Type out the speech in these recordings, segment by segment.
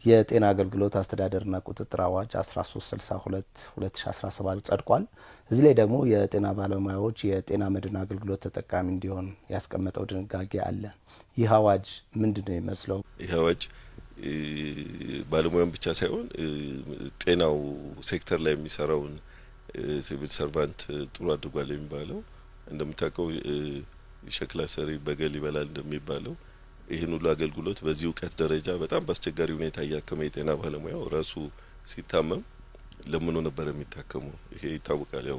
የጤና አገልግሎት አስተዳደርና ቁጥጥር አዋጅ 1362 2017 ጸድቋል። እዚህ ላይ ደግሞ የጤና ባለሙያዎች የጤና መድን አገልግሎት ተጠቃሚ እንዲሆን ያስቀመጠው ድንጋጌ አለ። ይህ አዋጅ ምንድን ነው የሚመስለው? ይህ አዋጅ ባለሙያን ብቻ ሳይሆን ጤናው ሴክተር ላይ የሚሰራውን civil servant ጥሩ አድርጓል የሚባለው፣ እንደምታውቀው ሸክላ ሰሪ በገል ይበላል እንደሚባለው፣ ይህን ሁሉ አገልግሎት በዚህ እውቀት ደረጃ በጣም በአስቸጋሪ ሁኔታ እያከመ የጤና ባለሙያው ራሱ ሲታመም ለምኖ ነበር የሚታከመው። ይሄ ይታወቃል። ያው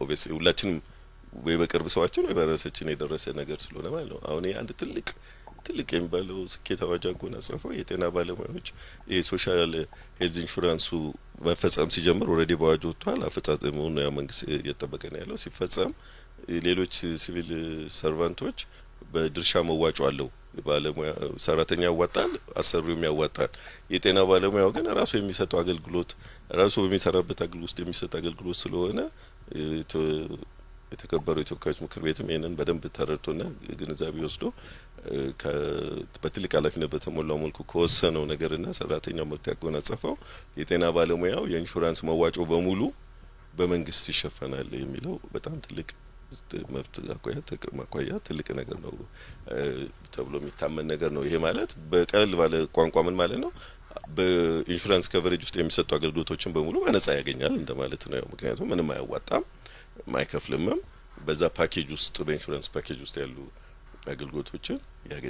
obviously ሁላችንም ወይ በቅርብ ሰዋችን ወይ በራሳችን የደረሰ ነገር ስለሆነ ማለት ነው። አሁን ይሄ አንድ ትልቅ ትልቅ የሚባለው ስኬት አዋጅ አጎናጸፈው። የጤና ባለሙያዎች የ social health insurance ኡ መፈጸም ሲጀምር already በአዋጅ ወጥቷል። አፈጻጸሙን ያው መንግስት እየጠበቀ ነው ያለው። ሲፈጸም ሌሎች civil servant ኦች በድርሻ መዋጮ አለው። ባለሙያ ሰራተኛ ያዋጣል፣ አሰሪውም ያዋጣል። የጤና ባለሙያው ግን ራሱ የሚሰጠው አገልግሎት፣ ራሱ በሚሰራበት አገልግሎት ውስጥ የሚሰጥ አገልግሎት ስለሆነ፣ የተከበረው የተወካዮች ምክር ቤትም ይህንን በደንብ ተረድቶና ግንዛቤ ወስዶ በትልቅ ኃላፊነት በተሞላው መልኩ ከወሰነው ነገርና ሰራተኛው መብት ያጎናጸፈው የጤና ባለሙያው የኢንሹራንስ መዋጮ በሙሉ በመንግስት ይሸፈናል የሚለው በጣም ትልቅ መብት አኳያ፣ ጥቅም አኳያ ትልቅ ነገር ነው ተብሎ የሚታመን ነገር ነው። ይሄ ማለት በቀለል ባለ ቋንቋ ምን ማለት ነው? በ insurance coverage ውስጥ የሚሰጡ አገልግሎቶችን በሙሉ በነጻ ያገኛል እንደማለት ነው። ምክንያቱም ምንም አያዋጣም፣ አይከፍልምም። በዛ ፓኬጅ ውስጥ፣ በ insurance package ውስጥ ያሉ አገልግሎቶችን ያገኛል።